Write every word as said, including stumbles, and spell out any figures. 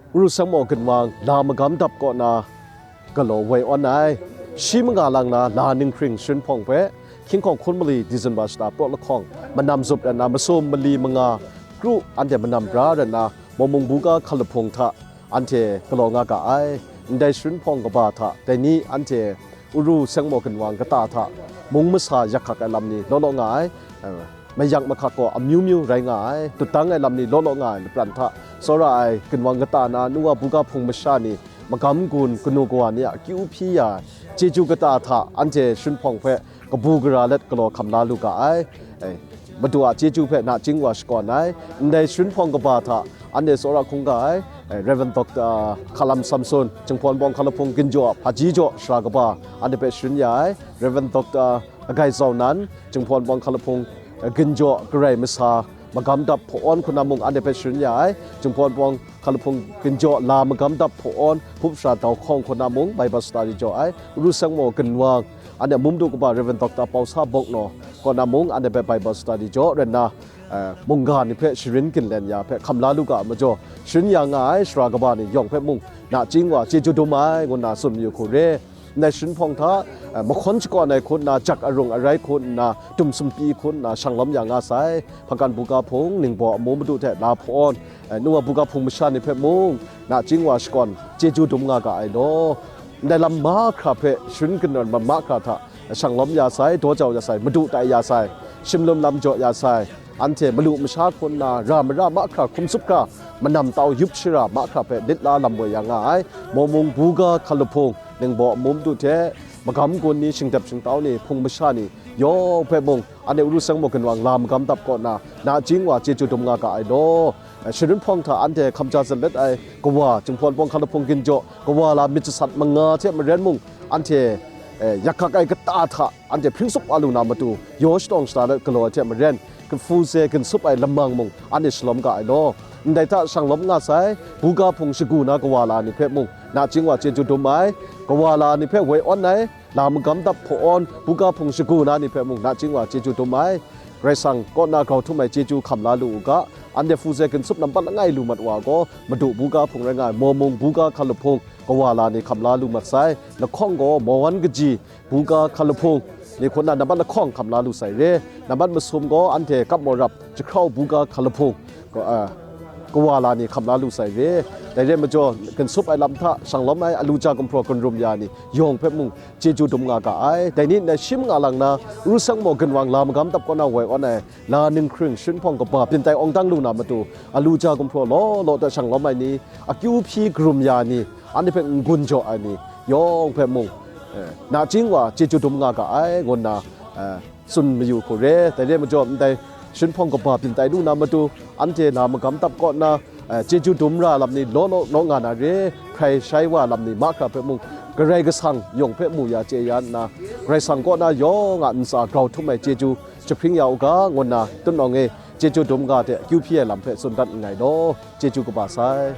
Uru Sengmaw Ginwang la magam dap kaw na galaw woi awn ai. Shi manga lang na la ninghkring sharin hpawng hpe, hkying hkawng hkun mali December shata praw lahkawng, manam zup rai nna masum mali manga kru anhte manam bra rai nna, Mawmung buga hkalahpung hta anhte galaw nga ga ai. Ndai sharin hpawng kaba hta dai ni anhte Uru Sengmaw Ginwang kata hta mung masa yak hkak ai lam ni law law nga ai. Mayak mahkak gaw amyu myu rai nga ai, tutdang ai lam ni law law nga ai lapran hta tsawra ai ginwang kata na nu wa buga hpung masha ni, magam gun kanu kawa ni a akyu hpyi ya ai chyeju kata hta anhte sharin hpawng hpe kabu gara let galaw hkam la lu ga ai. E, Madu a chyeju hpe nachying wa shakawn ai. Ndai sharin hpawng kaba hta anhte tsawra hkungga ai, e, Rev. Doctor Hkalam Samson, Jinghpaw Wunpawng Hkalahpung ginjaw hpaji jaw sara kaba, anhte hpe sharin ya ai. Rev. Doctor Agai Zau Nan, Jinghpaw Wunpawng Hkalahpung, e, ginjaw garai masa magam dap hpaw awn hku na mung anhte hpe sharin ya ai. Jinghpaw Wunpawng Hkalahpung ginjaw la magam dap hpaw awn hpup sara dau hkawng hku na mung Bible study jaw ai. Uru Sengmaw Ginwang, anhte Mumdu kaba Rev. Doctor Pawsa Bawknaw kaw na mung anhte hpe Bible study jaw rai nna, e, mungga ni hpe sharin ginlen ya hpe hkam la lu ga ai majaw, sharin ya nga ai sara kaba ni yawng hpe mung nachying wa chyeju dum ai ngu nna tsun mayu hku re. Ndai sharin hpawng hta, e, mahkawn shakawn ai hku nna, jak arung arai hku nna, dum sumpi hku nna, shang lawm ya nga sai. Hpakan buga hpung, ningbaw amu madu hte la hpawn, e, nu wa buga hpung masha ni hpe mung, nachying wa shakawn, chyeju dum nga ga ai law. Ndai lam mahkra hpe, sharin ginran mahkra hta, shang lawm ya sai, daw jau ya sai, madu tai ya sai, shimlum lam jaw ya sai, anhte malu masha hku nna, ra mara mahkra hkum tsup hkra, manam tau yup shara mahkra hpe lit la lam woi ya nga ai. Mawmung buga hkalahpung, ningbaw amu madu hte, magam gun ni, shingdep shingtau ni, hpung masha ni, yawng hpe mung, anhte Uru Sengmaw Ginwang la magam dap kaw na, nachying wa chyeju dum nga ga ai law. Sharin hpawng hta anhte hkam ja zalet ai kawa, Jinghpaw Wunpawng Hkalahpung ginjaw, kawa la myit jasat manga hte maren mung, anhte, e, yak hkak ai kata hta anhte hpring tsup wa lu na matu, yaw shatawng shada let galaw ai hte maren, hpu ze ginsup ai lamang mung, anhte shalawm ga ai law. Ndai hta shang lawm nga sai, buga hpung shagu na kawa la ni hpe mung, nachying wa chyeju dum ai, kawa la ni hpe woi awn ai, la magam dap hpaw awn, buga hpung shagu na ni hpe mung, nachying wa chyeju dum ai. Karai Kasang kaw na grau htum ai chyeju hkam la lu u ga, anhte hpu ze ginsup nampat langai lu mat wa gaw, Madu buga hpung rai nga ai, Mawmung buga hkalahpung, kawa la ni hkam la lu mat sai. Lahkawng gaw, Mawan kaji buga hkalahpung ni hku nna nampat lahkawng hkam la lu sai re. Nampat masum gaw, anhte Kap Mawrap, Jahkrau buga hkalahpung, ka-, a, kawa la ni hkam la lu sai re. Dai re majaw, ginsup ai lam hta shang lawm ai, alu ja gumhpraw gun rum ya ni yawng hpe mung chyeju dum nga ga ai. Dai ni nna shi manga lang na, Uru Sengmaw Ginwang la magam dap kaw na woi awn ai, la ninghkring sharin hpawng kaba byin tai awng dang lu na matu, alu ja gumhpraw law law hta shang lawm ai ni, akyu hpyi karum ya ni, anhte hpe n-gun jaw ai ni yawng hpe mung, e, nachying wa chyeju dum nga ga ai, ngu nna, e, tsun mayu hku re. Dai re majaw, ndai sharin hpawng kaba byin tai lu na matu, anhte la magam dap kaw nna, e, chyeju dum ra lam ni law law naw nga na re, hprai shai wa lam ni mahkra hpe mung, Karai Kasang yawng hpe mu ya chye ya nna, Karai Kasang kaw na yawng a ntsa grau htum ai chyeju jahpring ya u ga, ngu nna, tut nawng e chyeju dum ga hte akyu hpyi ai lam hpe tsun dat nngai law, chyeju kaba sai.